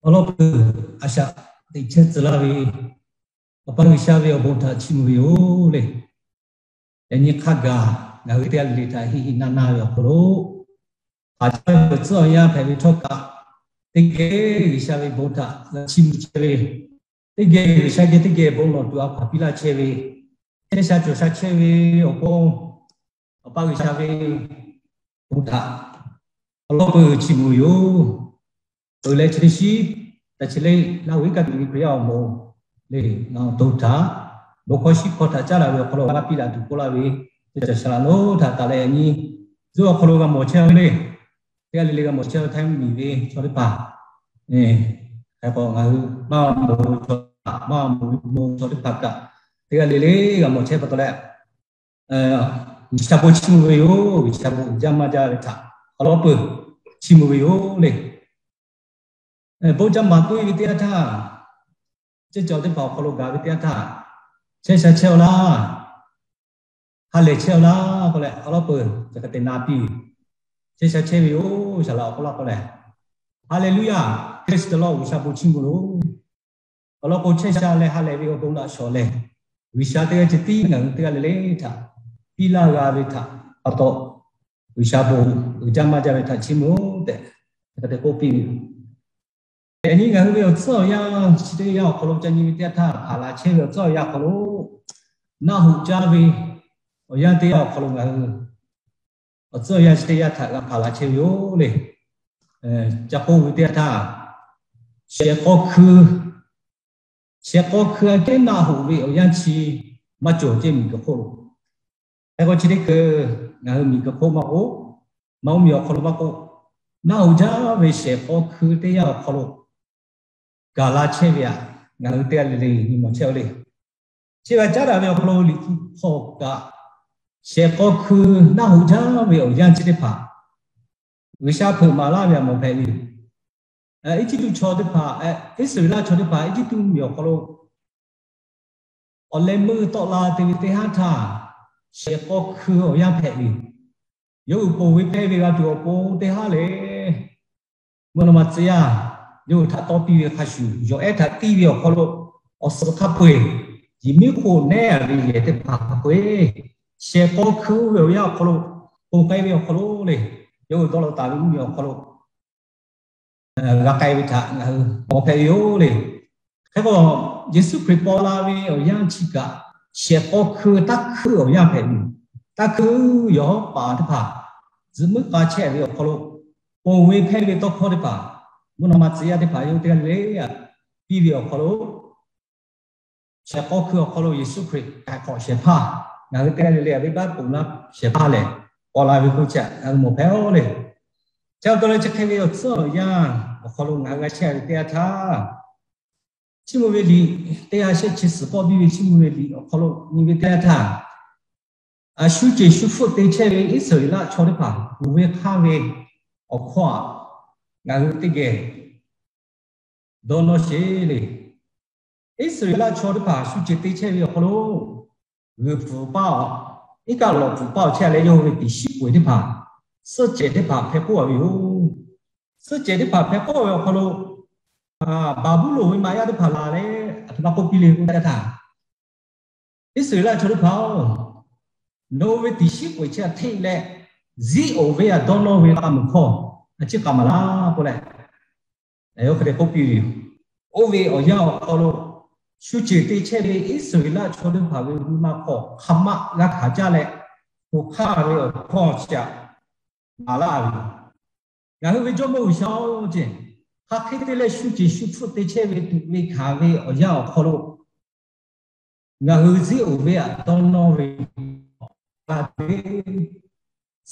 Awˬ lawn peuˬ, a shaꞈ teꞈ chehˇ tcuh laˇ ve Awˬ pa G'uiˬsha ve awˬ bon htaꞈ chiˇ mvuh ve yoˬ le. Yaꞈ nyi hk'a gaˬ ngaˬ hui teˇ g'aˇ le le htaꞈ heˆ heˆ naˇ naˇ ve awˬ hk'aw lo, haꞈ jaˇ ve awˬ tcuhˉ awˬ yanˇ hpehꞈ ve htawˇ kaꞈ, teˇ geh G'uiˬsha ve bon htaꞈ g'a chiˇ mvuh chehˇ ve, teˇ geh G'uiˬsha geh teˇ geh bon lawˬ tuˬ a hpaˍ piˇ laˇ chehˇ ve, chehˇ sha cawˬ sha chehˇ ve awˬ pon, Awˬ pa G'uiˬsha ve bon htaꞈ awˬ lawn peuˬ chiˇ mvuh ve yoˬ. Peuˬ leh chi teˇ shiˉ taꞈ chi le, Laˇ huˍ iˉ kaˆ tuꞈ ve Hkriꞈ yaˇ awˬ moˍ le, ngaˬ awˬ to htaꞈ bon hkawˇ shiˉ hkawˇ htaꞈ caˉ daꞈ ve awˬ hk'aw lo g'a piˇ daꞈ tuˬ k'oˆ laˇ ve, teˇ caˬ shaˍ laꞈ lonˉ htaꞈ taˍ leh yaꞈ nyi zuhˆ awˬ hk'aw lo g'a mawˬ chehˇ ve le. Teˇ g'aˇ le le g'a mawˬ chehˇ ve Htaiˇ mvuhˇmiˬ ve chaw teˇ hpaˍ, hk'e k'o ngaˬ hui maˇ mawˬ ve chaw, maˇ mawˬ ve chaw teˇ hpaˍ kaꞈ, teˇ g'aˇ le le g'a mawˬ chehˇ pa taw leh, G'uiˬsha bon chiˇ mvuh ve yoˬ. G'uiˬsha bon uiˍ jaˇ maˇ jaˇ ve htaꞈ awˬ lawn peuˬ chiˇ mvuh ve yoˬ le. Bon jaˇ maˍ tuˬ ve teˇ yanˇ htaˇ, ceˇ cawˬ teˇ hpaˍ awˬ hk'aw lo gaˬ ve teˇ yanˇ htaˇ, chehˇ sha chehˇ-aw laˇ, ha lehˬ chehˇ-aw laˇ k'oˆ leh awˬ lawn peuˬ ca hk'a te na piˇ ve, chehˇ sha chehˇ ve yoˬ. Shaˍ laꞈ awˬ hk'aw laˇ k'oˆ leh, Haˍleˍluˇyaˇ, Hkriꞈ lehˬ awˬ G'uiˬsha bon chiˇ mvuh loˬ. Awˬ lawn k'o, chehˇ sha leh ha lehˬ ve awˬ bon laꞈ shawˍ lehˬ, G'uiˬsha teˇ g'aˇ ceh tiˉ ngaˬ hui teˇ g'aˇ le le htaꞈ piˇ laˇ g'a ve htaꞈ pa taw, G'uiˬsha bon uiˍ jaˇ maˇ jaˇ ve htaꞈ chiˇ mvuh tehꞈ hk'a te k'oˆ piˇ ve yoˬ. Yaꞈ nyi ngaˬ hui ve awˬ tcuhˉ awˬ yanˇ chi teˇ yanˇ awˬ hk'aw lo ca nyi ve teˇ yanˇ htaˇ, hpaˍ laˬ chehˇ ve awˬ tcuhˉ awˬ yanˇ hk'aw lo, naˆ hoꞈ jaˇ ve awˬ yanˇ teˇ yanˇ awˬ hk'aw lo ngaˬ hui awˬ tcuhˉ awˬ yanˇ chi teˇ yanˇ htaꞈ g'a hpaˍ laˬ chehˇ ve yoˬ le. Ca k'oˆ ve teˇ yanˇ htaˇ, shehˍ k'aw hkui, shehˍ k'aw hkui aꞈ kehˉ naˆ hoꞈ ve awˬ yanˇ chi maˇ cawˬ ceˇ miˬguiˬ hk'oˆ lo. Hk'e k'o chi teˇ hkui ngaˬ hui miˬguiˬ hk'oˆ maˇ k'oˆ, maˇ oˇ miˬ awˬ hk'aw lo maˇ k'oˆ, naˆ hoꞈ jaˇ ve shehˍ k'aw hkui teˇ yanˇ awˬ hk'aw lo gaˬ la chehˇ ve htaꞈ ngaˬ hui teˇ g'aˇ le le nyi mawˬ chehˇ-aw le. Chi g'a caˉ daꞈ ve awˬ hk'aw lo Liꞈ hpu hk'aw kaꞈ, shehˍ k'aw hkui naˆ hoꞈ jaˇ ve awˬ yanˇ chi teˇ hpaˍ G'uiˬsha hpeuꞈ maˍ laˇ ve htaꞈ mawˬ hpehꞈ ve yoˬ. Eˇjiˇtuꞈ chaw teˇ hpaˍ, Iˉsaˍreˍlaˆ chaw teˇ hpaˍ Eˇjiˇtuꞈ mvuhˇmiˬ awˬ hk'aw lo awˬ leh meuˇ tawˆ la te ve teˇ haˉ htaˇ, shehˍ k'aw hkui awˬ yanˇ hpehꞈ ve yoˬ. Yawˇ hui ponˬ ve hpehˇ ve g'a tuˬ awˬ pon teˇ haˉ lehˬ, mvuhˇ naw ma tcuh yaˇ yawˇ hui htaꞈ tawˇ piˇ ve hk'a shuˍ, yawˬ ehˉ htaꞈ tiˇ ve awˬ hk'aw lo awˬ suhˍ hk'a peu-eˬ, yehˬ miˉ k'oˆ nehˉ ve yehˬ teˇ hpaˍ hk'a peu-eˬ, shehˍ k'aw hkui ve awˬ yanˇ awˬ hk'aw lo ponˬ k'ai ve awˬ hk'aw lo le, yawˇ hui dawˇ law taˍ ve mvuhˇmiˬ awˬ hk'aw lo g'a k'ai ve htaꞈ ngaˬ hui mawˬ hpehꞈ ve yoˬ le. Hk'e k'o, Yeˍsuˆ Hkriꞈ paw la ve awˬ yanˇ chi kaꞈ, shehˍ k'aw hkui taˇ hkuiˇ awˬ yanˇ hpehꞈ ve yoˬ. Taˇ hkuiˇ yawˬ hawˉ paˍ teˇ hpaˍ zuhꞈ muiˉ k'a chehˇ ve awˬ hk'aw lo, ponˬ ve hpehˇ ve tawˇ hkawˇ teˇ hpaˍ, mvuhˇ naw ma tcuh yaˇ teˇ hpaˍ yawˇ hui teˇ g'aˇ le le piˇ ve awˬ hk'aw lo, shehˍ k'aw hkui awˬ hk'aw lo Yeˍsuˆ Hkriꞈ k'ai hk'awꞈ shehˍ hpaˇ, ngaˬ hui teˇ g'aˇ le le a venˇbaˆ ponˬ laˇ shehˍ hpaˇ lehˬ, paw la ve k'oˆ chi htaꞈ ngaˬ hui mawˬ hpehꞈ-aw le. Chi pa taw leh chi hk'e ve awˬ tcuhˉ awˬ yanˇ awˬ hk'aw lo ngaˬ hui g'a chehˇ ve teˇ yanˇ htaˇ, Chiˇ mvuh ve liꞈ teˇ g'aˇ shehˆ chi suhˍ k'awˆ biˇ ve Chiˇ mvuh ve liꞈ awˬ hk'aw lo nyi ve teˇ yanˇ htaˇ, a shu ceˬ shu hpfuhˆ te chehˇ ve Iˉsaˍreˍlaˆ chaw teˇ hpaˍ uiˍ ve hk'aˇ ve awˬ hkawˇ aꞈ ngaˬ hui teˇ geh dawˇ nawˇ sheˍ le. Iˉsaˍreˍlaˆ chaw teˇ hpaˍ shu ceˬ te chehˇ ve awˬ hk'aw lo, g'uiˬ pfuhˍ paˇ-oˬ, iˉ kaˆ lawꞈ pfuhˍ paˇ-oˬ chehˇ leh yawˇ hui ve tiꞈ shiˉ k'oˍ-eˬ teˇ hpaˍ, suhˆ cehˬ teˇ hpaˍ hpeh k'oˆ-a ve yoˬ. Suhˆ cehˬ teˇ hpaˍ hpeh k'oˆ ve awˬ hk'aw lo, Baˍbuˍlonˍ ve maꞈ yaˇ teˇ hpaˍ laˬ leh aˬ htoꞈ ma k'oˆ piˇ le k'oˆ htaˇ, Iˉsaˍreˍlaˆ chaw teˇ hpaˍ-oˬ, nawˬ hui ve tiꞈ shiˉ k'oˍ-eˬ chi htaꞈ hteˇ leh, ziˉ oˍ ve htaꞈ dawˇ nawˇ ve k'a muiˬ hkawˇ a ciˉ k'aꞈ maˍ laˇ k'oˆ leh, yawˇ hk'e te k'oˆ piˇ ve yoˬ. Oˇ ve awˬ yanˇ awˬ hk'aw lo, shu ceˬ te chehˇ ve Iˉsaˍreˍlaˆ chaw teˇ hpaˍ ve nyi ma hk'aw hk'a maˆ g'a hkanˍ jaˇ leh, hk'aˬ hk'aˇ ve awˬ hkawˇ chi htaꞈ maˍ laˇ ve yoˬ. Ngaˬ hui ve Jawˇmawˇ G'uiˬsha-oˬ ceˬ, hk'aˬ hk'e te leh shu ceˬ shu hpfuhˆ te chehˇ ve tuꞈ ve hkanˍ ve awˬ yanˇ awˬ hk'aw lo, ngaˬ hui ziˉ oˍ ve htaꞈ dawˇ nawˇ ve,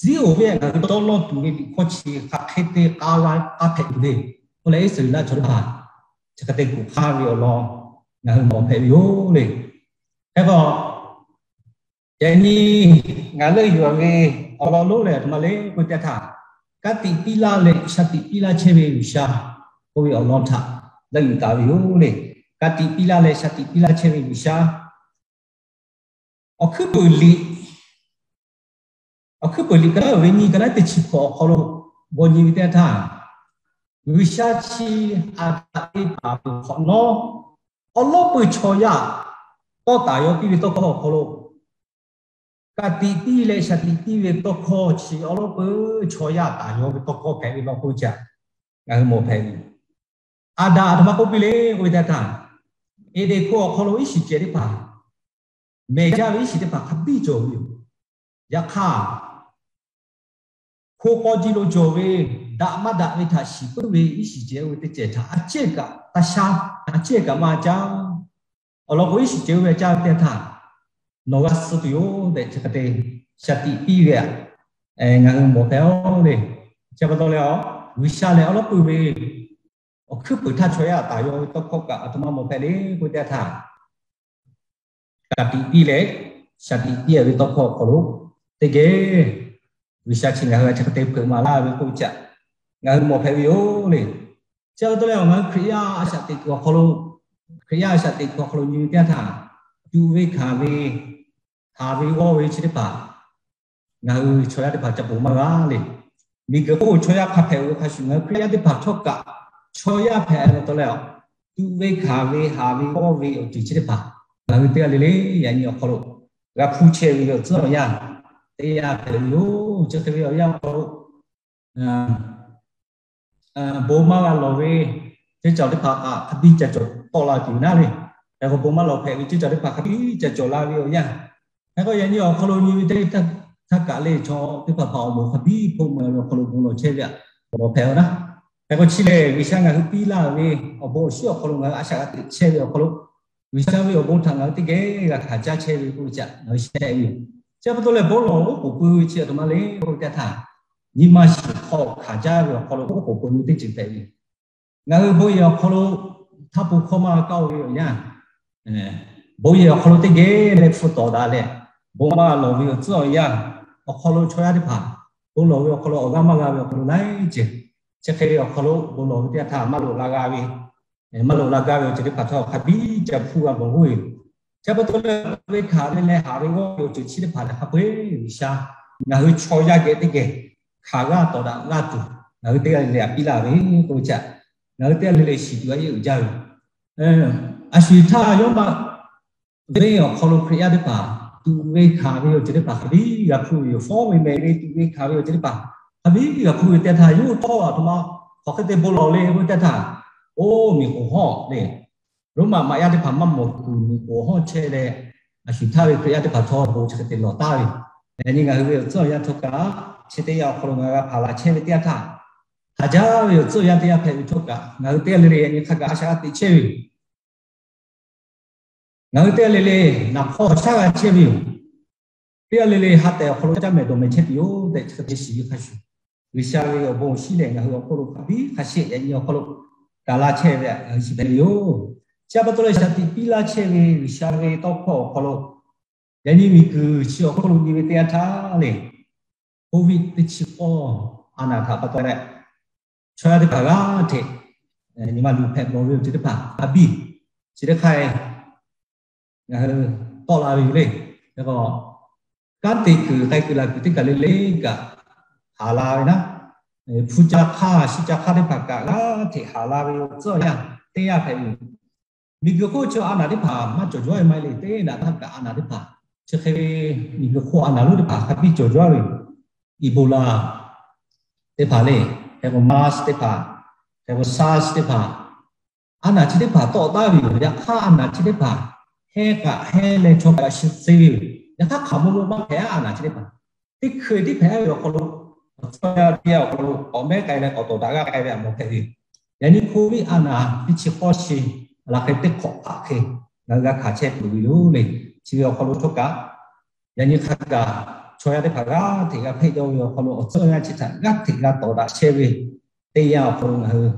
ziˉ oˍ ve htaꞈ ngaˬ hui dawˇ nawˇ tuˬ ve liꞈ hkawˇ chi hk'aˬ hk'e te k'a g'a k'a hpehꞈ tuˬ le k'oˆ leh, Iˉsaˍreˍlaˆ chaw teˇ hpaˍ chi hk'e te kuˬ hk'aˇ ve awˬ lawn ngaˬ hui mawˬ hpehꞈ ve yoˬ le. Hk'e k'o, yaꞈ nyi ngaˬ leuˆ yuˬ-a ve awˬ lawn lonˉ lehˬ aˬ htoꞈ ma le k'oˆ ve teˇ htaˇ, ka tiꞈ piˇ laˇ leh sha tiꞈ piˇ laˇ chehˇ ve G'uiˬsha k'oˆ ve awˬ lawn htaꞈ leuˆ yuˬ taˍ ve yoˬ le. Ka tiꞈ piˇ laˇ leh sha tiꞈ piˇ laˇ chehˇ ve G'uiˬsha, awˬ hkuiˉ peuˍ liꞈ, awˬ hkuiˉ peuˍ liꞈ ka naˉ uiˍ ve nyi ka naˉ teˇ chi hkawꞈ awˬ hk'aw lo g'aw nyi ve teˇ htaˇ, G'uiˬsha chi Aˍdanˍ teˇ hpaˍ peuˬ hk'awꞈ nawˉ, awˉ lawˉ peuˬ chaw yaˇ tawˇ taˍ yaw piˇ ve tawˇ hkawˇ awˬ hk'aw lo, ka tiꞈ piˇ leh shaˍ tiꞈ piˇ ve tawˇ hkawˇ chi awˉ lawˉ peuˬ chaw yaˇ taˍ yaw ve tawˇ hkawˇ hpehꞈ ve law k'o caꞈ, ngaˬ hui mawˬ hpehꞈ ve. Aˍdanˍ aˬ htoꞈ ma k'oˆ piˇ le k'oˆ ve teˇ htaˇ, Eˍdenˍ hko awˬ hk'aw lo iˉ shiˍ cehˬ teˇ hpaˍ, mehˬ jaˇ ve iˉ shiˍ teˇ hpaˍ hk'a biˇ cawˬ ve yoˬ. Yaꞈ hk'aˇ, hko k'aw ji lo cawˬ ve, daꞈ maˇ daꞈ ve htaꞈ shiˍ puiˉ ve iˉ shiˍ cehˬ oˇ ve teˇ cehˬ htaꞈ a cehˇ kaꞈ taˇ shaˉ, a cehˇ kaꞈ maˇ caˇ. Awˬ lawn k'o, iˉ shiˍ cehˬ oˇ ve a caˇ ve teˇ htaˇ, nawˬ g'a suh tuˬ yoˬ tehꞈ chi hk'e te shaˍ tiꞈ piˇ ve aꞈ, ngaˬ hui mawˬ hpehꞈ-oˬ le. Chi pa taw leh, G'uiˬsha lehˬ awˉ lawˉ peuˬ ve awˬ hkuiˉ puiˍ htaˇ chaw yaˇ taˍ yaw ve tawˇ hkawˇ kaꞈ aˬ htoꞈ ma mawˬ hpehꞈ le k'oˆ ve teˇ htaˇ, ka tiꞈ piˇ leh shaˍ tiꞈ piˇ ve tawˇ hkawˇ awˬ hk'aw lo teˇ geh G'uiˬsha chi ngaˬ hui a chi hk'e te hpeuꞈ maˍ laˇ ve k'oˆ ve caꞈ, ngaˬ hui mawˬ hpehꞈ ve yoˬ le. Chi pa taw leh, ngaˬ hui Hkriꞈ yaˇ a shaꞈ teꞈ kuiˬ awˬ hk'aw lo, Hkriꞈ yaˇ a shaꞈ teꞈ kuiˬ awˬ hk'aw lo nyi ve teˇ htaˇ, tuꞈ ve hkanˍ ve, haˍ ve g'awˇ ve chi teˇ hpaˍ ngaˬ hui chaw yaˇ teˇ hpaˍ ca ponˬ maˇ g'a le. Miˬguiˬ hk'oˆ chaw yaˇ hk'a hpehꞈ ve hk'a shuˍ, ngaˬ hui Hkriꞈ yaˇ teˇ hpaˍ htawˇ kaꞈ chaw yaˇ hpehꞈ ve pa taw leh, tuꞈ ve hkanˍ ve, haˍ ve g'awˇ ve awˬ ceuˬ chi teˇ hpaˍ ngaˬ hui teˇ g'aˇ le le yaꞈ nyi awˬ hk'aw lo g'a hpuˇ chehˇ ve awˬ tcuhˉ awˬ yanˇ teˇ yanˇ hpehꞈ ve yoˬ. Chi hk'e ve awˬ yanˇ awˬ hk'aw lo bon maˇ g'a lawˬ ve ceˇ cawˬ teˇ hpaˍ kaꞈ hk'a biˇ ca cawˬ tawˆ la tuˬ naˉ le. Hk'e k'o, bon maˇ lawˬ hpehꞈ ve ceˇ cawˬ teˇ hpaˍ hk'a biˇ ca cawˬ la ve awˬ yanˇ, hk'e k'o yaꞈ nyi awˬ hk'aw lo nyi ve teˇ htaˇ kaꞈ le, chaw teˇ hpaˍ hpaˍ awˬ moˍ hk'a biˇ hpoˆ meuˬ ve awˬ hk'aw lo bon lawˬ chehˇ ve aꞈ, lawˬ hpehꞈ-oˬ naˉ. Hk'e k'o, chi lehˬ G'uiˬsha ngaˬ hui piˇ laˇ ve awˬ bon awˬ shinˉ awˬ hk'aw lo ngaˬ hui a shaꞈ g'a teꞈ chehˇ ve awˬ hk'aw lo, G'uiˬsha ve awˬ bon htaꞈ ngaˬ hui teˇ geh g'a hkanˍ caˇ chehˇ ve k'oˆ ve caꞈ ngaˬ hui shehˆ ve yoˬ. Chi pa taw leh, bon lawˬ oˉ k'oˍ pui ve chi aˬ htoꞈ ma le k'oˆ ve teˇ htaˇ, nyi ma shiˍ hk'aw hkanˍ caˇ ve awˬ hk'aw lo oˉ k'oˍ pui ve teˇ ceuˬ hpehꞈ ve yoˬ. Ngaˬ hui bon yehˬ awˬ hk'aw lo htaˇ po hkawˇ maˇ g'a kaˇ-o ve awˬ yanˇ, bon yehˬ awˬ hk'aw lo teˇ geh leh hpu tawˍ daꞈ leh, bon maˇ lawˬ ve awˬ tcuhˉ awˬ yanˇ awˬ hk'aw lo chaw yaˇ teˇ hpaˍ bon lawˬ ve awˬ hk'aw lo awˬ g'aˇ maˇ g'a ve awˬ hk'aw lo laiˉ ceuˬ, chi hk'e ve awˬ hk'aw lo bon lawˬ ve teˇ htaˇ maˇ loꞈ la g'a ve, maˇ loꞈ la gaˇ ve awˬ ceuˬ teˇ hpaˍ htawˇ hk'a biˇ ca hpuˇ g'a mawˬ g'uˇ ve yoˬ. Chi pa taw leh, ve hkanˍ ve leh haˍ ve g'awˇ ve awˬ ceuˬ chi teˇ hpaˍ lehˬ hk'a peu-eˬ G'uiˬsha ngaˬ hui chaw yaˇ geh teˇ geh hkanˍ g'aˇ tawˍ daꞈ g'aˇ tuˬ ngaˬ hui teˇ g'aˇ le le aꞈ piˇ laˇ ve k'oˆ ve caꞈ, ngaˬ hui teˇ g'aˇ le le shiˍ tuˬ a yeˇ uiˍ jaˇ ve yoˬ. A shu htaˇ yawˇ maˇ venˇ awˬ hk'aw lo Hkriꞈ yaˇ teˇ hpaˍ tuꞈ ve hkanˍ ve awˬ ceuˬ teˇ hpaˍ hk'a biˇ g'a hpuˇ ve yoˬ. Fawˉ ve mehˍ ve tuꞈ ve hkanˍ ve awˬ ceuˬ teˇ hpaˍ hk'a biˇ g'a hpuˇ ve teˇ htaˇ, yawˇ htawˇ aˬ htoꞈ ma hk'aˬ hk'e te bon lawˬ le k'oˆ ve teˇ htaˇ, oˇ miˬ k'oˍ hawˇ le, Roˉmaꞈ maꞈ yaˇ teˇ hpaˍ maˇ mawˬ tuˬ miˬ k'oˍ hawˇ chehˇ leh, a shu htaˇ ve Hkriꞈ yaˇ teˇ hpaˍ htawˇ bon chi hk'e te lawˬ taˍ ve. Yaꞈ nyi ngaˬ hui ve awˬ tcuhˉ awˬ yanˇ htawˇ kaꞈ chi teˇ yanˇ awˬ hk'aw lo ngaˬ g'a hpaˍ laˬ chehˇ ve teˇ yanˇ htaˇ, haˍ jaˇ ve awˬ tcuhˉ awˬ yanˇ teˇ yanˇ hpehꞈ ve htawˇ kaꞈ, ngaˬ hui teˇ g'aˇ le le yaꞈ nyi hk'a gaˬ a shaꞈ g'a teꞈ chehˇ ve yoˬ. Ngaˬ hui teˇ g'aˇ le le naˍ hk'awˇ shaˉ g'a chehˇ ve yoˬ. Teˇ g'aˇ le le ha tehˬ awˬ hk'aw lo caˇ mehˍ dawˬ mehˍ chehˇ tuˬ yoˬ tehꞈ chi hk'e te shiˍ ve hk'a shuˍ, G'uiˬsha ve awˬ bon awˬ shinˉ lehˬ ngaˬ hui awˬ hk'oˆ lo hk'a biˇ hk'a sheˆ yaꞈ nyi awˬ hk'aw lo gaˬ laˇ chehˇ ve aꞈ ngaˬ hui shiˍ hpehꞈ ve yoˬ. Chi pa taw leh shaˍ tiꞈ piˇ laˇ chehˇ ve G'uiˬsha ve tawˇ hkawˇ awˬ hk'aw lo, yaꞈ nyi miˬguiˬ chi awˬ hk'oˆ lo nyi ve teˇ yanˇ htaˇ le, Covid teˇ chi k'awˇ a naˬ htaꞈ pa taw leh, chaw yaˇ teˇ hpaˍ g'aˇ hteꞈ nyi ma luˬ hpehꞈ bawˬ ve awˬ ceuˬ teˇ hpaˍ hk'a biˇ chi teˇ hk'aˇ ngaˬ hui tawˆ la ve yoˬ le. Hk'e k'o, kanˉ te kuiˬ k'ai kuiˬ laˬ kuiˬ teˇ kaˬ le le kaꞈ haˍ la ve naˉ, hpu ca hk'aˇ shi ca hk'aˇ teˇ hpaˍ kaꞈ g'aˇ hteꞈ haˍ la ve awˬ tcuhˉ awˬ yanˇ teˇ yanˇ hpehꞈ ve yoˬ. Miˬguiˬ hk'oˆ chi a naˬ teˇ hpaˍ maˇ cawˬ jaw ve maˇ heˆ le. Teˇ naꞈ htaˇ kaꞈ a naˬ teˇ hpaˍ chi hk'e ve miˬguiˬ hk'oˆ a naˬ lonˉ teˇ hpaˍ hk'a biˇ cawˬ jaw ve yoˬ. Ebola teˇ hpaˍ le, hk'e k'o MERS teˇ hpaˍ, hk'e k'o SARS teˇ hpaˍ, a naˬ chi teˇ hpaˍ tawˆ taˍ ve yoˬ. Yaꞈ hk'aˇ a naˬ chi teˇ hpaˍ hehnˇ kaꞈ hehnˇ leh chaw kaꞈ shi tcuh ve yoˬ. Yaꞈ hk'aˇ hk'aˬ maw maw maˇ hpehꞈ a naˬ chi teˇ hpaˍ. Teˇ hkui tiˉ hpehꞈ ve awˬ hk'aw lo, awˬ tcuhˉ yaˇ teˇ yanˇ awˬ hk'aw lo k'awꞈ mehˉ k'ai leh k'awꞈ tawˍ daꞈ g'aˇ k'ai ve aꞈ mawˬ hpehꞈ ve yoˬ. Yaꞈ nyi Covid a naˬ teˇ chi k'awˇ chi a laˬ hk'e teˇ hk'awꞈ hk'aˬ hk'e ngaˬ hui g'a hkanˍ chehˇ tuˬ ve yoˬ le. Chi ve awˬ hk'aw lo htawˇ kaꞈ, yaꞈ nyi hk'a gaˬ chaw yaˇ teˇ hpaˍ g'aˇ hteꞈ g'a hpehꞈ jaw ve awˬ hk'aw lo awˬ tcuhˉ yaˇ chi htaꞈ g'aˇ hteꞈ g'a tawˍ daꞈ chehˇ ve teˇ yanˇ awˬ hk'aw lo ngaˬ hui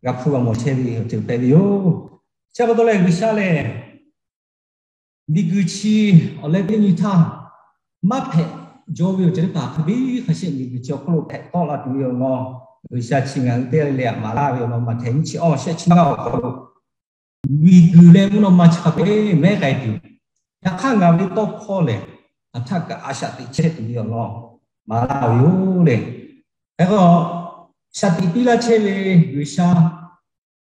g'a hpuˇ g'a mawˬ chehˇ ve awˬ ceuˬ hpehꞈ ve yoˬ. Chi pa taw leh G'uiˬsha lehˬ, miˬguiˬ chi awˬ leh teˇ nyi htaˇ maˇ hpehꞈ jaw ve awˬ ceuˬ teˇ hpaˍ hk'a biˇ hk'a sheˆ miˬguiˬ chi awˬ hk'oˆ lo hpehꞈ tawˆ la tuˬ ve awˬ lawn, G'uiˬsha chi ngaˬ hui teˇ g'aˇ le le aꞈ maˍ laˇ ve awˬ lawn maˬ htehˍ nyiˇ chi awˇ shehˆ chi ngaˇ awˬ hk'aw lo, miˬguiˬ leh mvuhˇ naw ma chi hk'a peu mehˉ k'ai tuˬ, yaꞈ hk'aˇ ngaˬ ve tawˇ hkawˇ lehˬ, aˬ htaˇ kaꞈ a shaꞈ teꞈ chehˇ tuˬ ve awˬ lawn maˍ laˇ ve yoˬ le. Hk'e k'o, shaˍ tiꞈ piˇ laˇ chehˇ ve G'uiˬsha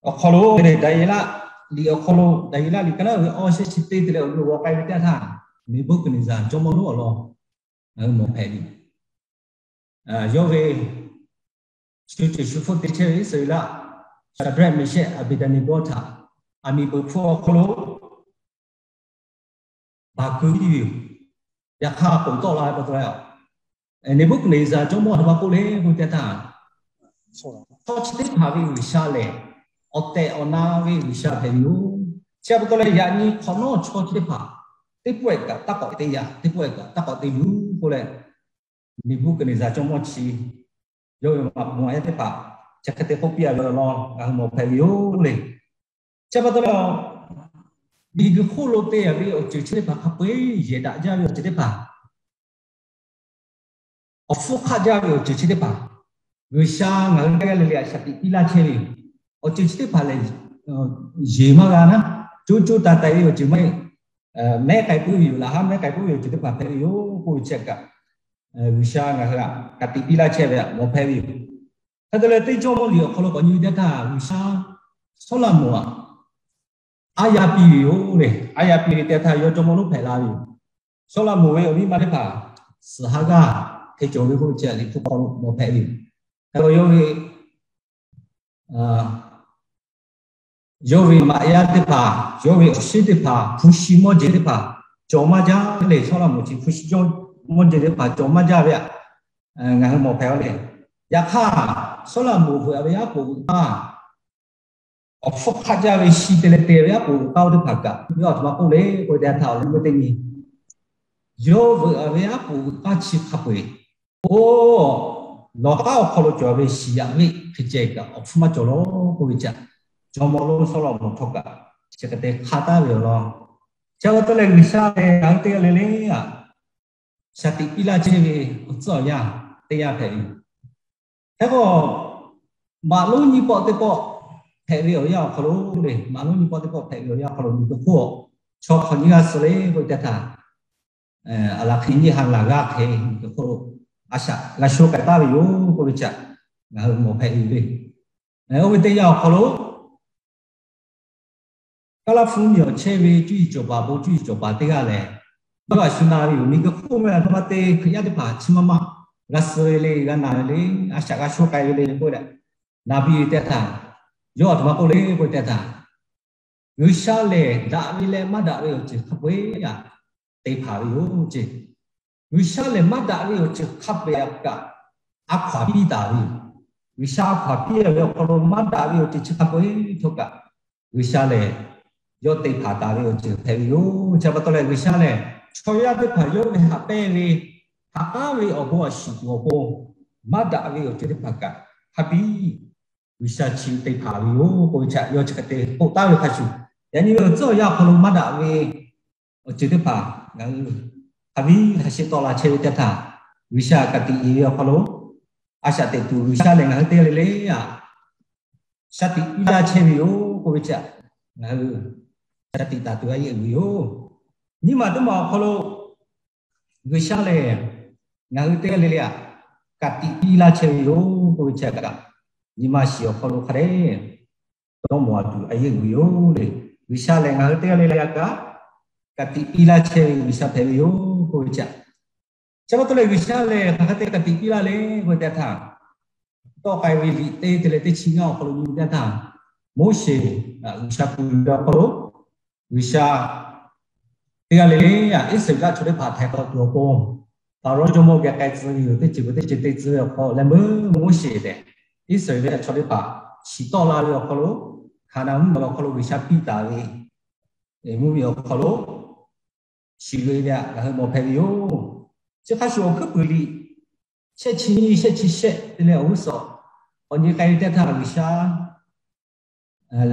awˬ hk'aw lo, Daˍyeˍlaˆ liꞈ awˬ hk'aw lo, Daˍyeˍlaˆ liꞈ ka naˉ ve awˇ shehˆ chi teˇ te leh awˬ nyi awˬ g'aw k'ai ve teˇ htaˇ, Neˍbuˆhkaˍneˍzaˍ jawˇmawˇ lonˉ awˬ lawn ngaˬ hui mawˬ hpehꞈ ve, yawˇ ve shu ceuˬ shu hpfuhˆ te chehˇ ve Iˉsaˍreˍlaˆ Shaˍdraˆ, Meˍshehˆ, Aˍbeˍdaˍneˍgawˇ htaꞈ aˬ miˍ beuꞈ hpfuhˆ awˬ hk'aw lo baˬ keu piˇ ve yoˬ. Yaꞈ hk'aˇ, k'oˍ tawˆ la ve pa taw leh, Neˍbuˆkaˍneˍzaˍ jawˇmawˇ aˬ htoꞈ ma k'oˆ le k'oˆ ve teˇ htaˇ, chaw chi teˇ hpaˍ ve G'uiˬsha lehˬ, awˬ tehˬ awˬ na ve G'uiˬsha hpehꞈ ve yoˬ. Chi pa taw leh, yaꞈ nyi hk'awꞈ nawˉ chaw chi teˇ hpaˍ teˇ pawehˇ kaꞈ taˇ k'awꞈ te yaꞈ, teˇ pawehˇ kaꞈ taˇ k'awꞈ te yuˬ k'oˆ leh, Neˍbuˆkaˍneˍzaˍ jawˇmawˇ chi yawˇ ve maꞈ poˍ maꞈ yaˇ teˇ hpaˍ chi hk'e te k'oˆ piˇ a ve awˬ lawn ngaˬ hui mawˬ hpehꞈ ve yoˬ le. Chi pa taw leh, miˬguiˬ hk'oˆ lo te yaꞈ ve awˬ ceuˬ chi teˇ hpaˍ hk'a peu-eˬ yehˬ daꞈ jaˇ ve awˬ ceuˬ teˇ hpaˍ, awˬ hpfuhˇ hk'aˆ jaˇ ve awˬ ceuˬ chi teˇ hpaˍ, G'uiˬsha ngaˬ hui teˇ g'aˇ le le htaꞈ shaˍ tiꞈ piˇ laˇ chehˇ ve yoˬ. Awˬ ceuˬ chi teˇ hpaˍ lehˬ, yehˬ maˇ g'a naˉ, co co taiˍ taiˍ ve awˬ ceuˬ maˇ heˆ. Mehˉ k'ai puiˉ ve yoˬ, laꞈ haˉ mehˉ k'ai puiˉ ve awˬ ceuˬ teˇ hpaˍ hpehꞈ ve yoˬ k'oˆ ve chi kaꞈ, G'uiˬsha ngaˬ hui htaꞈ ka tiꞈ piˇ laˇ chehˇ ve htaꞈ mawˬ hpehꞈ ve yoˬ. Hk'e te leh, teˇ jawˇmawˇ liꞈ awˬ hk'aw lo k'awꞈ nyi ve teˇ htaˇ, G'uiˬsha Sawˉlaꞈmonˍ htaꞈ aˉ yaˇ piˇ ve yoˬ le. Aˉ yaˇ piˇ ve teˇ htaˇ, yawˇ jawˇmawˇ lonˉ hpehꞈ la ve yoˬ. Sawˉlaꞈmonˍ ve awˬ miˇ ma teˇ hpaˍ suhˍ ha g'aˇ hk'e cawˬ ve k'oˆ ve chi Liꞈ hpu hk'aw lo mawˬ hpehꞈ ve yoˬ. Hk'e te yawˇ ve, yawˇ ve maꞈ yaˇ teˇ hpaˍ, yawˇ ve awˬ shinˉ teˇ hpaˍ, hpu shi mawˇ jeˬ teˇ hpaˍ cawˬ maˇ jaˇ le. Sawˉlaꞈmonˍ chi hpu shi mawˇ jeˬ teˇ hpaˍ cawˬ maˇ jaˇ ve htaꞈ ngaˬ hui mawˬ hpehꞈ ve le. Yaꞈ hk'aˇ, Sawˉlaꞈmonˍ veuꞈ ve aˉ poꞈ veuꞈ k'aˇ awˬ hpfuhˇ hk'aˆ jaˇ ve shi te leh te ve aˉ poꞈ veuꞈ k'aˇ oˇ teˇ hpaˍ kaꞈ, yawˇ aˬ htoꞈ ma k'oˆ le k'oˆ ve teˇ htaˇ, awˬ lawn k'o teˇ nyi, yawˇ veuꞈ ve aˉ poꞈ veuꞈ k'aˇ chi hk'a peu-eˬ, oˇ, lawˬ k'aˉ awˬ hk'aw lo cawˬ ve shiˍ yaꞈ ve hk'e ceh kaꞈ awˬ hpfuhˇ maˇ cawˬ law k'oˆ ve chi, jawˇmawˇ lonˉ Sawˉlaꞈmonˍ htawˇ kaꞈ chi hk'e te hk'a taˍ ve awˬ lawn. Chi pa taw leh, G'uiˬsha lehˬ ngaˬ hui teˇ g'aˇ le le htaꞈ shaˍ tiꞈ piˇ laˇ chehˇ ve awˬ tcuhˉ awˬ yanˇ teˇ yanˇ hpehꞈ ve yoˬ. Hk'e k'o, maꞈ lonˉ nyiˇ pawˆ teˇ pawˆ hpehꞈ ve awˬ yanˇ awˬ hk'aw lo le, maꞈ lonˉ nyiˇ pawˆ teˇ pawˆ hpehꞈ ve awˬ yanˇ awˬ hk'aw lo, miˬguiˬ hk'oˆ chaw hk'awꞈ nyiˇ g'aˇ suh le k'oˆ ve teˇ htaˇ, aˬ laˬ hk'e nyiˇ ha ngaˬ g'aˇ hk'e miˬguiˬ hk'oˆ lo a shaꞈ g'a sho k'ai taˍ ve yoˬ k'oˆ ve chi, ngaˬ hui mawˬ hpehꞈ ve yoˬ le. Oˇ ve teˇ yanˇ awˬ hk'aw lo, Kaˇlaˇ hpu miˬ awˬ chehˇ ve cuˇ yiˍ cawˬ paˍ bon cuˇ yiˍ cawˬ paˍ teˇ g'aˇ lehˬ, yawˇ htaꞈ shu na ve yoˬ. Miˬguiˬ hk'oˆ meh aˬ htoꞈ ma te Hkriꞈ yaˇ teˇ hpaˍ chi maˇ maˇ g'a suh ve le, g'a na ve le, a shaꞈ g'a sho k'ai ve le k'oˆ leh, na piˇ ve teˇ htaˇ, yawˇ aˬ htoꞈ ma k'oˆ le k'oˆ ve teˇ htaˇ, G'uiˬsha lehˬ daꞈ ve leh maˇ daꞈ ve awˬ ceuˬ hk'a peu-eˬ htaꞈ te hpanˍ ve yoˬ ce. G'uiˬsha lehˬ maˇ daꞈ ve awˬ ceuˬ hk'a peu-eˬ htaꞈ kaꞈ a hkaw-anˬ piˇ taˍ ve yoˬ. G'uiˬsha a hkaw-anˬ piˇ ve awˬ hk'aw lo maˇ daꞈ ve awˬ ceuˬ chi hk'a peu-eˬ htawˇ kaꞈ, G'uiˬsha lehˬ yawˇ te hpanˍ taˍ ve awˬ ceuˬ hpehꞈ ve yoˬ. Chi pa taw leh, G'uiˬsha lehˬ chaw yaˇ teˇ hpaˍ yawˇ ve haꞈ pehnˇ ve, haꞈ k'aˉ ve awˬ bon a shiˍ tuˬ awˬ pon, maˇ daꞈ ve awˬ ceuˬ teˇ hpaˍ kaꞈ hk'a biˇ G'uiˬsha chi te hpanˍ ve yoˬ k'oˆ ve chi, yawˇ chi hk'e te k'oˆ taˍ ve hk'a shuˍ, yaꞈ nyi ve awˬ tcuhˉ awˬ yanˇ awˬ hk'aw lo maˇ daꞈ ve awˬ ceuˬ teˇ hpaˍ ngaˬ hui hk'a biˇ hk'a sheˆ tawˆ la chehˇ ve teˇ htaˇ, G'uiˬsha ka tiꞈ yeˬ ve awˬ hk'aw lo, a shaꞈ teꞈ tuˬ G'uiˬsha lehˬ ngaˬ hui teˇ g'aˇ le le htaꞈ shaˍ tiꞈ piˇ laˇ chehˇ ve yoˬ k'oˆ ve chi, ngaˬ hui shaˍ tiꞈ taˍ tuˬ a yeˆ uiˍ ve yoˬ. Nyiˇ maˬ teˇ maˬ awˬ hk'aw lo G'uiˬsha lehˬ ngaˬ hui teˇ g'aˇ le le htaꞈ ka tiꞈ piˇ laˇ chehˇ ve yoˬ k'oˆ ve chi kaꞈ, nyi ma shiˍ awˬ hk'aw lo hk'a dehꞈ dawˇ mawˬ a tuˬ a yeˆ uiˍ yoˬ le. G'uiˬsha lehˬ ngaˬ hui teˇ g'aˇ le le htaꞈ kaꞈ ka tiꞈ piˇ laˇ chehˇ ve G'uiˬsha hpehꞈ ve yoˬ k'oˆ ve chi, chi pa taw leh G'uiˬsha lehˬ hk'aˬ hk'e te ka tiꞈ piˇ laˇ le k'oˆ ve teˇ htaˇ, tawˆ k'ai ve liꞈ teˇ te leh teˇ chi ngaˇ awˬ hk'aw lo nyi teˇ htaˇ, Moˉseˍ G'uiˬsha kuˬ ve awˬ hk'aw lo, G'uiˬsha teˇ g'aˇ le le htaꞈ Iˉsaˍreˍlaˆ chaw teˇ hpaˍ htaiˍ hk'awꞈ tuˬ awˬ pon, Hpaˍrawˇ jawˇmawˇ geh k'ai tcuh ve yoˬ. Teˇ ceuˬ peuˬ teˇ ceuˬ te tcuh ve awˬ hk'aw leh, meuˇ Moˉseˍ lehˬ Iˉsaˍreˍlaˆ chaw teˇ hpaˍ shiˍ tawˆ la ve awˬ hk'aw lo, Hkaˍnanˍ mvuhˇmiˬ awˬ hk'aw lo G'uiˬsha piˇ taˍ ve mvuhˇmiˬ awˬ hk'aw lo shiˍ loꞈ-e ve htaꞈ ngaˬ hui mawˬ hpehꞈ ve yoˬ. Chi hk'a shuˍ awˬ hkuiˉ puiˍ liꞈ shehˆ chi nyiˇ shehˆ chi shehˆ te leh awˬ g'uˇ suhˍ k'awꞈ nyi k'ai ve teˇ htaˇ, G'uiˬsha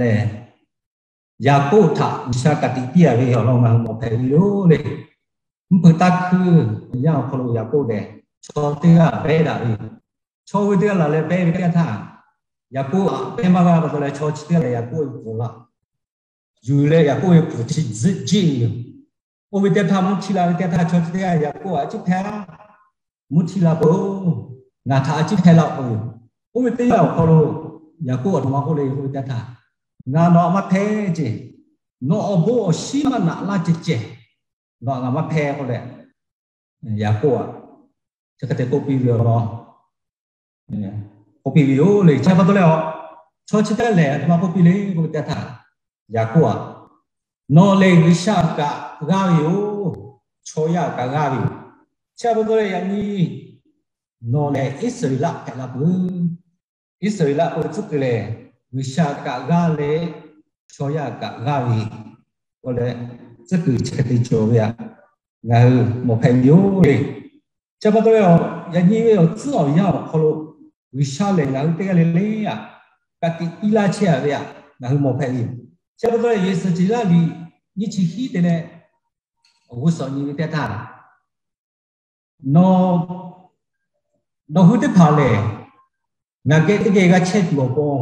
lehˬ Yaˍkoˆ htaꞈ G'uiˬsha ka tiꞈ piˇ a ve awˬ lawn ngaˬ hui mawˬ hpehꞈ ve yoˬ le. Mvuhˇ hpeuꞈ taˇ hkuiˇ yanˇ awˬ hk'aw lo Yaˍkoˆ lehˬ chaw teˇ g'aˇ pehˉ daꞈ ve yoˬ. Chaw oˇ ve teˇ g'aˇ laˬ leh pehˉ ve teˇ htaˇ, Yaˍkoˆ pehˉ maˇ g'a pa taw leh chaw chi teˇ g'aˇ lehˬ Yaˍkoˆ ve pfuhˍ laˇ yuˬ leh Yaˍkoˆ ve pfuhˍ chi tzuhˆ jiˆ ve yoˬ. Oˇ ve teˇ htaˇ mvuhˇ htiˇ la ve teˇ htaˇ chaw chi teˇ g'aˇ Yaˍkoˆ a ciˉ hpehˇ-a, mvuhˇ htiˇ la peuˬ-oˬ, ngaˬ htaꞈ a ciˉ hpehˇ laˇ-oˬ k'oˆ ve yoˬ. Oˇ ve teˇ yanˇ awˬ hk'aw lo Yaˍkoˆ aˬ htoꞈ ma k'oˆ le k'oˆ ve teˇ htaˇ, ngaˬ nawˬ htaꞈ maˇ hpehˇ ceˇ, nawˬ awˬ bon awˬ shinˉ maˇ naꞈ laˇ ceh ceh, nawˬ htaꞈ ngaˬ maˇ hpehˇ k'oˆ leh, Yaˍkoˆ aꞈ chi hk'e te k'oˆ piˇ ve yoˬ. K'oˆ piˇ ve yoˬ le. Chi pa taw leh, chaw chi teˇ g'aˇ lehˬ aˬ htoꞈ ma k'oˆ piˇ le k'oˆ ve teˇ htaˇ, Yaˍkoˆ aꞈ, nawˬ lehˬ G'uiˬsha kaꞈ g'aˇ ve yoˬ, chaw yaˇ kaꞈ g'aˇ ve yoˬ. Chi pa taw leh yaꞈ nyi nawˬ lehˬ Iˉsaˍreˍlaˆ hpehꞈ la peuˬ. Iˉsaˍreˍlaˆ k'oˆ ve tcuhˉ kuiˬ lehˬ, G'uiˬsha kaꞈ g'aˇ leh chaw yaˇ kaꞈ g'aˇ ve k'oˆ leh, tcuhˉ kuiˬ chi hk'e te cawˬ ve aꞈ ngaˬ hui mawˬ hpehꞈ ve yoˬ le. Chi pa taw leh, yaꞈ nyi ve awˬ tcuhˉ awˬ yanˇ awˬ hk'aw lo G'uiˬsha lehˬ ngaˬ hui teˇ g'aˇ le le aꞈ ka tiꞈ piˇ laˇ chehˇ a ve aꞈ ngaˬ hui mawˬ hpehꞈ ve yoˬ. Chi pa taw leh Iˉsaˍreˍlaˆ liꞈ nyiˇ chi hiˉ te leh awˬ g'uˇ suhˍ nyi ve teˇ htaˇ, nawˬ, nawˬ hui teˇ hpaˍ lehˬ ngaˬ geh teˇ geh g'a chehˇ tuˬ awˬ pon,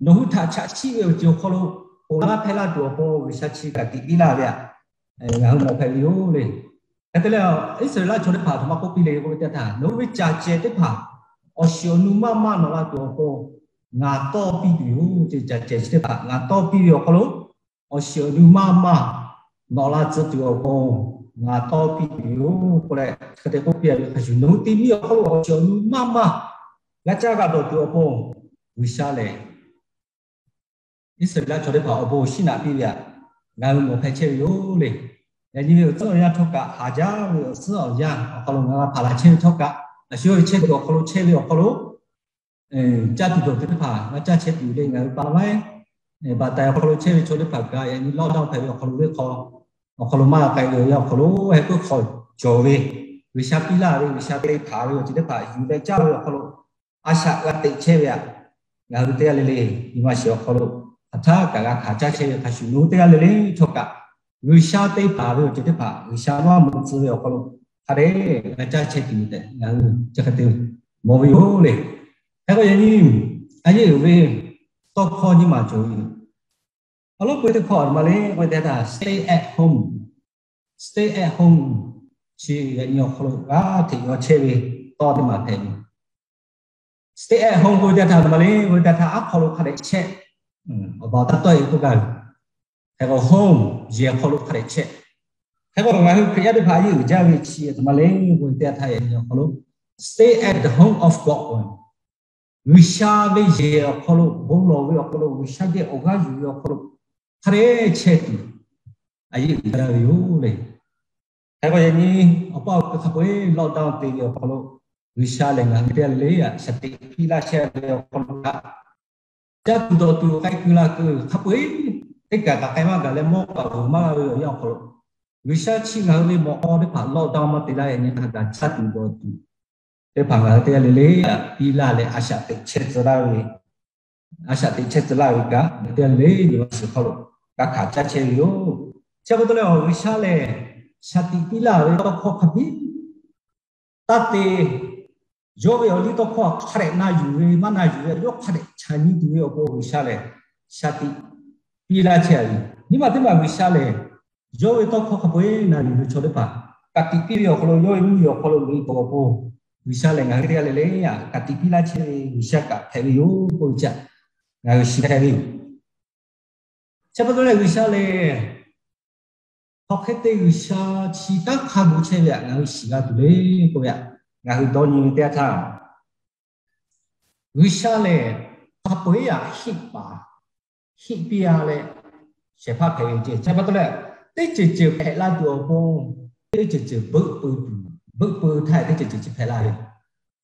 nawˬ hui htaꞈ chaꞈ chiˆ ve awˬ ceuˬ awˬ hk'aw lo ponˬ laˇ hpehˇ laˇ tuˬ awˬ pon G'uiˬsha chi ka tiꞈ piˇ laˇ ve aꞈ ngaˬ hui mawˬ hpehꞈ ve yoˬ le. Hk'e te leh, Iˉsaˍreˍlaˆ chaw teˇ hpaˍ aˬ htoꞈ ma k'oˆ piˇ le k'oˆ ve teˇ htaˇ, nawˬ hui ve caˬ cehˬ teˇ hpaˍ awˬ shiˍ awˬ nu maˇ maˇ nawꞈ la tuˬ awˬ pon ngaˬ tawˇ piˇ tuˬ yoˬ. Caˬ cehˬ chi teˇ hpaˍ ngaˬ tawˇ piˇ ve awˬ hk'aw lo awˬ shiˍ awˬ nu maˇ maˇ nawꞈ la tcuh tuˬ awˬ pon ngaˬ tawˇ piˇ tuˬ yoˬ k'oˆ leh, hk'e te k'oˆ piˇ ve hk'a shuˍ, nawˬ hui te miˇ awˬ hk'aw lo awˬ shiˍ awˬ nu maˇ maˇ g'a caˇ g'a dawˬ tuˬ awˬ pon G'uiˬsha lehˬ Iˉsaˍreˍlaˆ chaw teˇ hpaˍ awˬ bon awˬ shinˉ naꞈ piˇ ve aꞈ ngaˬ hui mawˬ hpehꞈ chehˇ ve yoˬ le. Yaꞈ nyi ve awˬ tcuhˉ awˬ yanˇ htawˇ kaꞈ haˍ jaˇ ve awˬ tcuhˉ awˬ yanˇ awˬ hk'aw lo ngaˬ hui g'a hpaˍ la chehˇ ve htawˇ kaꞈ, a shu ve chehˇ kuiˬ awˬ hk'aw lo chehˇ ve awˬ hk'aw lo caˇ tuˬ dawˬ tuˬ teˇ hpaˍ g'a caˇ chehˇ tuˬ le. Ngaˬ hui pa laiˉ baˬ taiˍ awˬ hk'aw lo chehˇ ve chaw teˇ hpaˍ kaꞈ, yaꞈ nyi lockdown hpehꞈ ve awˬ hk'aw lo ve hk'aw, awˬ hk'aw lo maˇ k'ai ve awˬ yanˇ awˬ hk'aw lo heh puiˉ hk'aw cawˬ ve, G'uiˬsha piˇ laˇ ve, G'uiˬsha te hpanˍ ve awˬ ceuˬ teˇ hpaˍ yuˬ leh caˇ ve awˬ hk'aw lo, a shaꞈ g'a teꞈ chehˇ ve aꞈ ngaˬ hui teˇ g'aˇ le le nyi ma shiˍ awˬ hk'aw lo hk'aˬ htaˇ kaꞈ g'a hkanˍ caˇ chehˇ ve hk'a shuˍ, nawˬ hui teˇ g'aˇ le le htawˇ kaꞈ G'uiˬsha te hpanˍ ve awˬ ceuˬ teˇ hpaˍ, G'uiˬsha maˇ mawˬ tcuh ve awˬ hk'aw lo hk'a dehꞈ g'a caˇ chehˇ tuˬ tehꞈ ngaˬ hui chi hk'e te mawˬ ve yoˬ le. Hk'e k'o yaꞈ nyi a yeˇ uiˍ ve tawˇ hkawˇ nyiˇ maˬ cawˬ ve yoˬ. Awˬ lawn k'o teˇ hkawˇ aˬ htoꞈ ma le k'oˆ ve teˇ htaˇ, stay at home, stay at home chi yaꞈ nyi awˬ hk'aw lo g'a hteꞈ yaw chehˇ ve tawˇ teˇ maˬ hpehꞈ ve. Stay at home k'oˆ ve teˇ htaˇ aˬ htoꞈ ma le k'oˆ ve teˇ htaˇ, aˉ hk'aw lo hk'a dehꞈ chehˇ, awˬ baˬ taˇ tawˆ e k'oˆ gaˇ ve. Hk'e k'o home yehˬ hk'aw lo hk'a dehꞈ chehˇ. Hk'e k'o ngaˬ hui Hkriꞈ yaˇ teˇ hpaˍ a yeˇ uiˍ jaˇ ve chi aˬ htoꞈ ma le k'oˆ ve teˇ htaˇ yaꞈ nyi awˬ hk'aw lo stay at the home of God k'o, G'uiˬsha ve yehˬ awˬ hk'aw lo, bon lawˬ ve awˬ hk'aw lo, G'uiˬsha geh awˬ g'aˇ yuˬ ve awˬ hk'aw lo hk'a dehꞈ chehˇ tuˬ a yeˇ uiˍ jaˇ ve yoˬ le. Hk'e k'o yaꞈ nyi awˬ paˇ awˬ hkui hk'a peu-eˬ lockdown te ve awˬ hk'aw lo G'uiˬsha lehˬ ngaˬ hui teˇ g'aˇ le le aꞈ shaˍ tiꞈ piˇ laˇ chehˇ ve awˬ hk'aw lo kaꞈ, caˇ tuˬ dawˬ tuˬ k'ai kuiˬ la kuiˬ hk'a peu-eˬ teˇ kaˬ kaꞈ k'ai maˇ gaˬ leh mawˇ kaꞈ g'uiˬ maˇ g'a ve awˬ yanˇ awˬ hk'aw lo, G'uiˬsha chi ngaˬ hui ve mawꞈ k'aw teˇ hpaˍ lockdown maˇ te laˇ yaꞈ nyi hk'a gaˬ caˇ tuˬ dawˬ tuˬ teˇ hpaˍ ngaˬ hui teˇ g'aˇ le le aꞈ piˇ laˇ leh a shaꞈ teꞈ chehˇ tcuh laˇ ve, a shaꞈ teꞈ chehˇ tcuh laˇ ve kaꞈ ngaˬ hui teˇ g'aˇ le le nyi ma shiˍ hk'aw lo g'a hkanˍ caˇ chehˇ ve yoˬ. Chi pa taw leh awˬ G'uiˬsha lehˬ shaˍ tiꞈ piˇ laˇ ve tawˇ hkawˇ hk'a biˇ taˇ te, yawˇ ve awˬ liˇ tawˇ hkawˇ hk'a dehꞈ na yuˬ ve maˇ na yuˬ ve yawˇ hk'a dehꞈ chaꞈ nyi tuˬ ve awˬ pon G'uiˬsha lehˬ shaˍ tiꞈ piˇ laˇ chehˇ a ve. Nyi ma teˇ maˬ G'uiˬsha lehˬ yawˇ ve tawˇ hkawˇ hk'a peu-eˬ na yuˬ ve chaw teˇ hpaˍ ka tiꞈ piˇ ve awˬ hk'aw lo, yawˇ ve mvuhˇmiˬ awˬ hk'aw lo loꞈ e peuˬ awˬ pon G'uiˬsha lehˬ ngaˬ hui teˇ g'aˇ le le aꞈ ka tiꞈ piˇ laˇ chehˇ ve G'uiˬsha kaꞈ hpehꞈ ve yoˬ k'oˆ ve chi ngaˬ hui shiˍ hpehꞈ ve yoˬ. Chi pa taw leh G'uiˬsha lehˬ hk'aˬ hk'e te G'uiˬsha chi kanˉ hk'a gu chehˇ ve aꞈ ngaˬ hui shiˍ g'a tuˬ le k'oˆ ve aꞈ ngaˬ hui dawˇ nyi ve teˇ yanˇ htaˇ, G'uiˬsha lehˬ hk'a peu-eˬ aꞈ hiˆ paˍ hiˆ piˇ a leh shehˍ hpaˇ hpehꞈ ve ceh. Chi pa taw leh teˇ ceuˬ ceuˬ hpehꞈ la tuˬ awˬ pon teˇ ceuˬ ceuˬ beuˆ peu tuˬ, beuˆ peu htaˇ teˇ ceuˬ ceuˬ chi hpehꞈ la ve.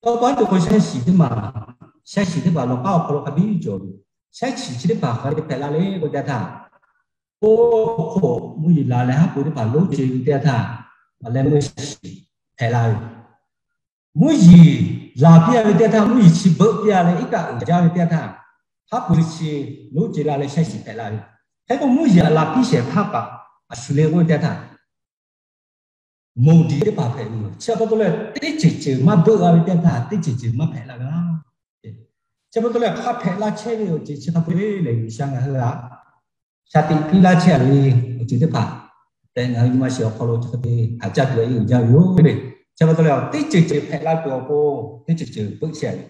Tawˇ pa tuˬ k'o shaˉ shiˍ teˇ maˬ, shaˉ shiˍ teˇ hpaˍ lawˬ k'aˉ awˬ hk'aw lo hk'a biˇ cawˬ ve. Shaˉ shiˍ chi teˇ hpaˍ hk'a dehꞈ hpehꞈ la le k'oˆ ve teˇ yanˇ htaˇ, oˇ hk'oˆ mvuhˇ yeˬ laˬ leh haˉ pui teˇ hpaˍ lonˉ ce ve teˇ yanˇ htaˇ, a leh mvuhˇ yeˬ hpehꞈ la ve. Mvuhˇ yeˬ laˬ piˇ a ve teˇ yanˇ htaˇ mvuhˇ yeˬ chi beuˆ piˇ a leh iˉ kaˆ uiˍ jaˇ ve teˇ yanˇ htaˇ, haˉ pui chi lonˉ ce la leh shaˉ shiˍ hpehꞈ la ve. Hk'e k'o mvuhˇ yeˬ aꞈ laˬ piˇ shehˍ hpaˇ kaꞈ a shu le k'oˆ ve teˇ yanˇ htaˇ, moˍ diˍ teˇ hpaˍ hpehꞈ ve yoˬ. Chi pa taw leh teˇ ceuˬ ceuˬ maˇ beuˆ a ve teˇ yanˇ htaˇ teˇ ceuˬ ceuˬ maˇ hpehꞈ la g'a. Chi pa taw leh hk'a hpehꞈ la chehˇ ve awˬ ceuˬ chi hk'a peu-eˬ lehˬ G'uiˬsha ngaˬ hui aꞈ shaˍ tiꞈ piˇ laˇ chehˇ a ve awˬ ceuˬ teˇ hpaˍ tehꞈ ngaˬ hui nyi ma shiˍ awˬ hk'aw lo chi hk'e te htaꞈ caˇ tuˬ a yeˇ uiˍ jaˇ ve yoˬ le. Chi pa taw leh teˇ ceuˬ ceuˬ hpehꞈ la tuˬ awˬ pon teˇ ceuˬ ceuˬ beuˆ chehˇ a ve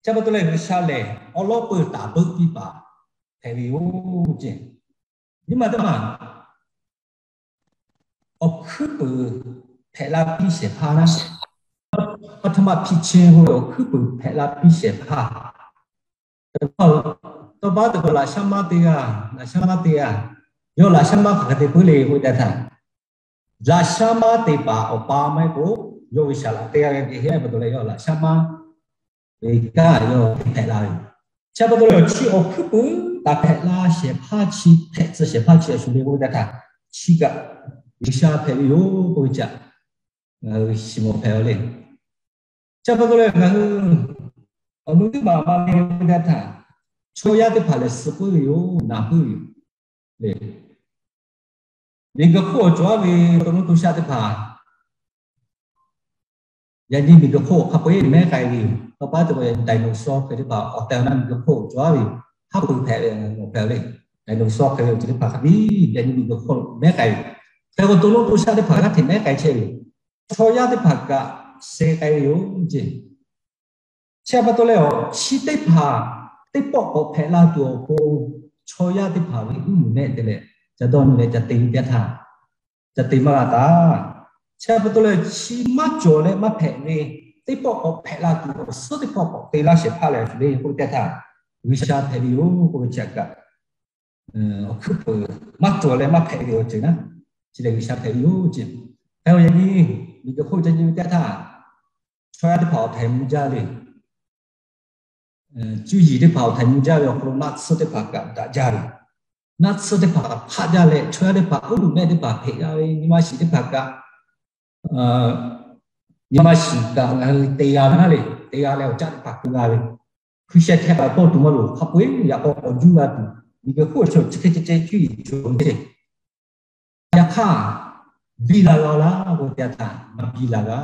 Chi pa taw leh G'uiˬsha lehˬ awˉ lawˉ peuˬ taˍ beuˆ piˇ paˍ hpehꞈ ve yoˬ ceˇ. Nyi ma teˇ maˬ, awˬ hkuiˉ puiˍ hpehꞈ la piˇ shehˍ hpaˇ naˉ, paˍ htaˇ ma hpiˇ chehˇ ve awˬ hkuiˉ puiˍ hpehꞈ la piˇ shehˍ hpaˇ. Tawˇ pa teˇ kaꞈ laꞈ shaˉ maˇ teˇ g'aˇ, laꞈ shaˉ maˇ teˇ g'aˇ, yawˇ laꞈ shaˉ maˇ hk'aˬ hk'e te puiˉ le k'oˆ ve teˇ htaˇ, laꞈ shaˉ maˇ te paˍ awˬ pa maˇ heˆ k'o, yawˇ ve shaˍ laꞈ teˇ g'aˇ geh heˆ pa taw leh yawˇ laꞈ shaˉ maˇ ve kaꞈ yawˇ te hpehꞈ la ve. Chi pa taw leh chi awˬ hkuiˉ puiˍ taˍ hpehꞈ la shehˍ hpaˇ chi hpehꞈ tcuh shehˍ hpaˇ chi a shuˍ le k'oˆ ve teˇ htaˇ, chi kaꞈ G'uiˬsha hpehꞈ ve yoˬ k'oˆ ve chi ngaˬ hui shiˍ mawˬ hpehꞈ ve le. Chi pa taw leh ngaˬ hui awˬ nu teˇ maˬ ma le k'oˆ ve teˇ htaˇ, chaw yaˇ teˇ hpaˍ lehˬ suh puiˉ ve yoˬ, naˬ puiˉ ve yoˬ le. Miˬguiˬ hk'oˆ awˬ cawˬ aˉ ve to nuˇ to shaˆ teˇ hpaˍ, yaꞈ nyi miˬguiˬ hk'oˆ hk'a peu-eˬ mehˉ k'ai ve yoˬ. Tawˇ pa teˇ k'o dinosaur hk'e teˇ hpaˍ awˬ tehˬ awˬ na miˬguiˬ hk'oˆ cawˬ aˉ ve yoˬ. Haˉ pui hpehꞈ ve yoˬ. Dinosaur hk'e ve awˬ ceuˬ teˇ hpaˍ hk'a biˇ yaꞈ nyi miˬguiˬ hk'oˆ mehˉ k'ai ve yoˬ. Hk'e k'o to nuˇ to shaˆ teˇ hpaˍ g'aˇ hteꞈ mehˉ k'ai chehˇ ve yoˬ. Chaw yaˇ teˇ hpaˍ kaꞈ sheh k'ai ve yoˬ ceˇ. Chi pa taw leh awˬ chi teˇ hpaˍ teˇ pawˆ k'awꞈ hpehꞈ la tuˬ awˬ pon, chaw yaˇ teˇ hpaˍ ve uˉ muˬ nehˆ te leh ca dawˇ nyi leh ca te ve teˇ htaˇ, ca te maˇ g'a taˍ. Chi pa taw leh chi maˇ cawˬ leh maˇ hpehꞈ ve, teˇ pawˆ k'awꞈ hpehꞈ la tuˬ awˬ suhˉ teˇ pawˆ k'awꞈ te laˇ shehˍ hpaˇ lehˬ a shuˍ le k'oˆ ve teˇ htaˇ, G'uiˬsha hpehꞈ ve yoˬ k'oˆ ve chi kaꞈ, awˬ hkuiˉ puiˍ maˇ cawˬ leh maˇ hpehꞈ ve awˬ ceuˬ naˉ, chi lehˬ G'uiˬsha hpehꞈ ve yoˬ ceˇ. Hk'e k'o yaꞈ nyi miˬguiˬ hk'oˆ ca nyi ve teˇ htaˇ, chaw yaˇ teˇ hpaˍ awˬ htaiˍ mvuh jaˇ ve, cuˇ yiˍ teˇ hpaˍ awˬ htaiˍ mvuh jaˇ ve awˬ hk'aw lo naˆ tsuhˇ teˇ hpaˍ kaꞈ daꞈ jaˇ ve, naˆ tsuhˇ teˇ hpaˍ kaꞈ hpaˆ jaˇ leh chaw yaˇ teˇ hpaˍ uˉ duˬ mehˆ teˇ hpaˍ hpehꞈ g'a ve, nyi ma shiˍ teˇ hpaˍ kaꞈ, nyi ma shiˍ kaꞈ ngaˬ hui te g'a ve naˉ le, te g'a leh awˬ caˆ teˇ hpaˍ keu g'a ve, hkui sheh hkeh kaꞈ tawˇ tuˬ maˇ loˍ, hk'a peu-eˬ yaꞈ k'aw k'awꞈ juˇ g'a tuˬ, miˬguiˬ hk'oˆ chi chi ceh ceh cuˇ yiˍ cawˬ ve ceˇ. Yaꞈ hk'aˇ, biˇ la g'a laˇ k'oˆ teˇ htaˇ maˇ biˇ la g'a.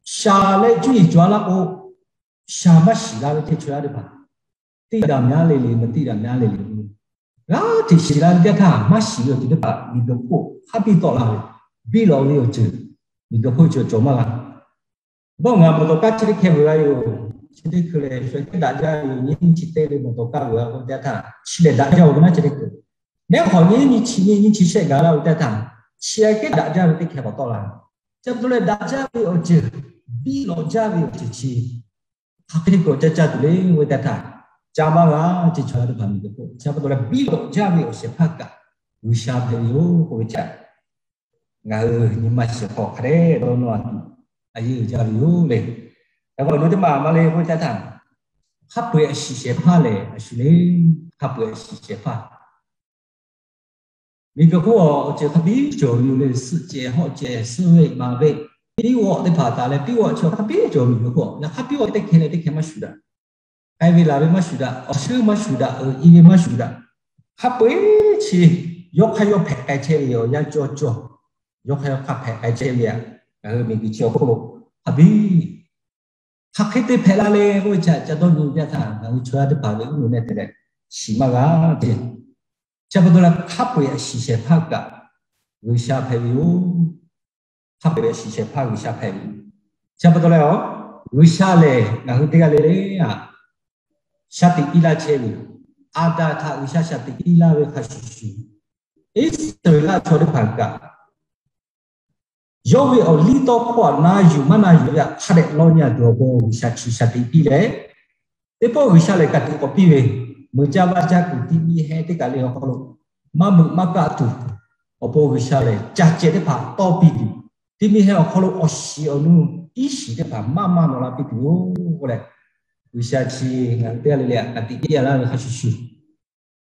Shaˍ leh cuˇ yiˍ cawˬ laˇ k'o, shaˍ maˇ shiˍ la ve teˇ chaw yaˇ teˇ hpaˍ, tiˇ daꞈ myaˇ le le, maˇ tiˇ daꞈ myaˇ le le, g'aˇ hteꞈ shiˍ la ve teˇ htaˇ maˇ shiˍ ve awˬ ceuˬ teˇ hpaˍ miˬguiˬ hk'oˆ hk'a biˇ tawˆ la ve, biˇ lawꞈ ve awˬ ceuˬ miˬguiˬ hk'oˆ cawˬ maˇ g'a. Bawˆ ngaˬ mawˬ tawˍ kaˇ chi teˇ hkeh vuiˬ g'a yoˬ. Chi teˇ hkui lehˬ shu kehˉ daꞈ jaˇ ve yoˬ. Nyiˇ nyi chi teˇ le mawˬ tawˍ kaˇ vuiˬ g'a k'oˆ ve teˇ htaˇ, chi lehˬ daꞈ jaˇ-oˬ ve naˉ chi teˇ hkui. Neˉ hk'awꞈ nyiˇ nyi chi nyiˇ nyi chi shehˆ gaˬ laˇ ve teˇ htaˇ, chi a kehˉ daꞈ jaˇ ve teˇ hkeh k'awꞈ tawˆ la ve. Chi pa taw leh daꞈ jaˇ ve awˬ ceuˬ, biˇ lawꞈ jaˇ ve awˬ ceuˬ chi hk'aˬ hk'e te k'awꞈ ca ca tuˬ le k'oˆ ve teˇ htaˇ, ca maˇ g'a ceˇ. Chaw yaˇ teˇ hpaˍ miˬguiˬ hk'oˆ chi pa taw leh biˇ lawꞈ jaˇ ve awˬ shehˍ hpaˇ kaꞈ G'uiˬsha hpehꞈ ve yoˬ k'oˆ ve chi ngaˬ hui nyi ma shiˍ hk'aw hk'a dehꞈ dawˇ nawˇ a tuˬ a yeˇ uiˍ jaˇ ve yoˬ le. Hk'e k'o awˬ nu teˇ maˬ ma le k'oˆ ve teˇ htaˇ, hk'a peu-eˬ a shiˍ shehˍ hpaˇ lehˬ a shuˍ le, hk'a peu-eˬ a shiˍ shehˍ hpaˇ miˬguiˬ hk'oˆ awˬ ceuˬ hk'a biˇ cawˬ ve yoˬ le. Suhˆ cehˬ hawˆ cehˬ suhˆ ve maˍ ve, piˉ g'awˆ teˇ hpaˍ taˍ leh piˉ g'awˆ chi hk'a biˇ cawˬ ve miˬguiˬ hk'oˆ. Yaꞈ hk'aˇ piˉ g'awˆ teˇ hkeh leh teˇ hkeh maˇ shuˍ daꞈ. K'ai ve laˬ ve maˇ shuˍ daꞈ, awˬ shuˉ maˇ shuˍ daꞈ, i ve maˇ shuˍ daꞈ. Hk'a peu-eˬ chi yawˇ hk'aˇ yawˇ hpehꞈ k'ai chehˇ ve yoˬ. Awˬ yanˇ cawˇ cawˇ yawˇ hk'aˇ yawˇ hk'aˇ hpehꞈ k'ai chehˇ ve yoˬ. Ngaˬ hui miˬguiˬ chi awˬ hk'oˆ lo hk'a biˇ hk'aˬ hk'e te hpehꞈ la le k'oˆ ve chi ca dawˇ nyi ve teˇ htaˇ, ngaˬ hui chaw yaˇ teˇ hpaˍ ve uˉ nu nehˆ te leh shiˍ maˇ g'a ceˇ. Chi pa taw leh hk'a peu-eˬ a shiˍ shehˍ hpaˇ kaꞈ G'uiˬsha hpehꞈ ve yoˬ. Hk'a peu-eˬ a shiˍ shehˍ hpaˇ G'uiˬsha hpehꞈ ve yoˬ. Chi pa taw leh a, G'uiˬsha lehˬ ngaˬ hui teˇ g'aˇ le le a shaˍ tiꞈ piˇ laˇ chehˇ ve yoˬ. Aˍdanˍ htaꞈ G'uiˬsha shaˍ tiꞈ piˇ laˇ ve hk'a shuˍ shuˍ, Iˉsaˍreˍlaˆ chaw teˇ hpaˍ kaꞈ yawˇ ve awˬ liˇ tawˇ hkawˇ htaꞈ na yuˬ maˇ na yuˬ ve htaꞈ hk'a dehꞈ lawˇ nyi a tuˬ awˬ pon G'uiˬsha chi shaˍ tiꞈ piˇ leh, teˇ pawˆ G'uiˬsha lehˬ ka tiꞈ k'awꞈ piˇ ve, meuꞈ caˇ vaˇ caˇ kuiˬ tiꞈ miˇ hehnˇ teˇ kaˬ le awˬ hk'aw lo maˇ meuꞈ maˇ kaˆ tuˬ awˬ pon G'uiˬsha lehˬ ca ceh teˇ hpaˍ tawˇ piˇ tuˬ, tiꞈ miˇ hehnˇ awˬ hk'aw lo awˬ shiˍ awˬ nu iˉ shiˍ teˇ hpaˍ maˇ maˇ nawꞈ la piˇ tuˬ yoˬ k'oˆ leh, G'uiˬsha chi ngaˬ hui teˇ g'aˇ le le htaꞈ ka tiꞈ piˇ a laˇ ve hk'a shuˍ shuˍ,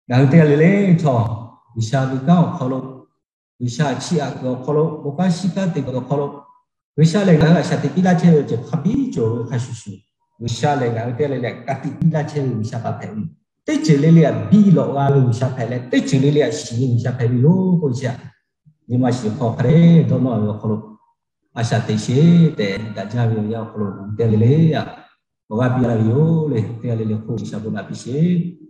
ngaˬ hui teˇ g'aˇ le le htawˇ G'uiˬsha ve kanˉ awˬ hk'aw lo, G'uiˬsha chiˇ aꞈ kuiˬ awˬ hk'aw lo, bon kanˉ shiˉ kanˉ te kuiˬ awˬ hk'aw lo, G'uiˬsha lehˬ ngaˬ hui a shaˍ tiꞈ piˇ laˇ chehˇ ve awˬ ceuˬ hk'a biˇ cawˬ ve hk'a shuˍ shuˍ, G'uiˬsha lehˬ ngaˬ hui teˇ g'aˇ le le htaꞈ ka tiꞈ piˇ laˇ chehˇ ve G'uiˬsha htaꞈ hpehꞈ ve, teˇ ceuˬ le le htaꞈ biˇ lawꞈ g'a ve G'uiˬsha hpehꞈ leh, teˇ ceuˬ le le htaꞈ shiˍ ve G'uiˬsha hpehꞈ ve yoˬ k'oˆ ve chi a, nyi ma shiˍ hk'aw hk'a dehꞈ dawˇ nawˇ ve awˬ hk'aw lo a shaˍ teꞈ sheˍ tehꞈ daꞈ jaˇ ve awˬ yanˇ awˬ hk'aw lo teˇ g'aˇ le le a, awˬ g'aˇ piˇ laˇ ve yoˬ le. Teˇ g'aˇ le le hk'oˆ G'uiˬsha bon naꞈ piˇ sheˍ.